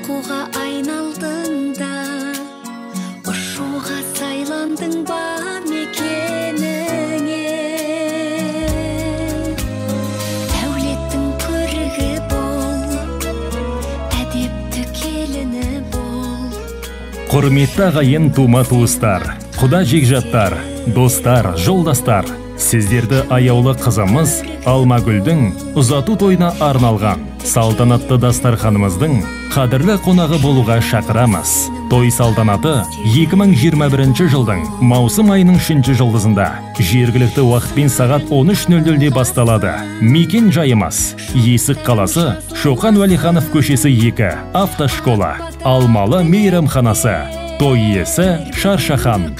Аққуға айналдың да, ұшуға сайландың ба мекеніңе? Әулеттің көрігі бол, әдепті келіні бол. Құрметті ағайын, тума туыстар, құда жекжаттар, достар, жолдастар, сіздерді аяулы қызымыз Алмагүлдің ұзату тойына арналған салтанатты дастарханымыздың қадірлі қонағы болуға шақырамыз. Той салтанаты 2021 жылдың маусым айының 3 жұлдызында жергілікті уақытпен сағат 13:00-де басталады. Мекен жайымыз: Есік қаласы, Шоқан Уәлиханов көшесі 2, автошкола, Алмалы мейрамханасы. Той иесі Шаршахан.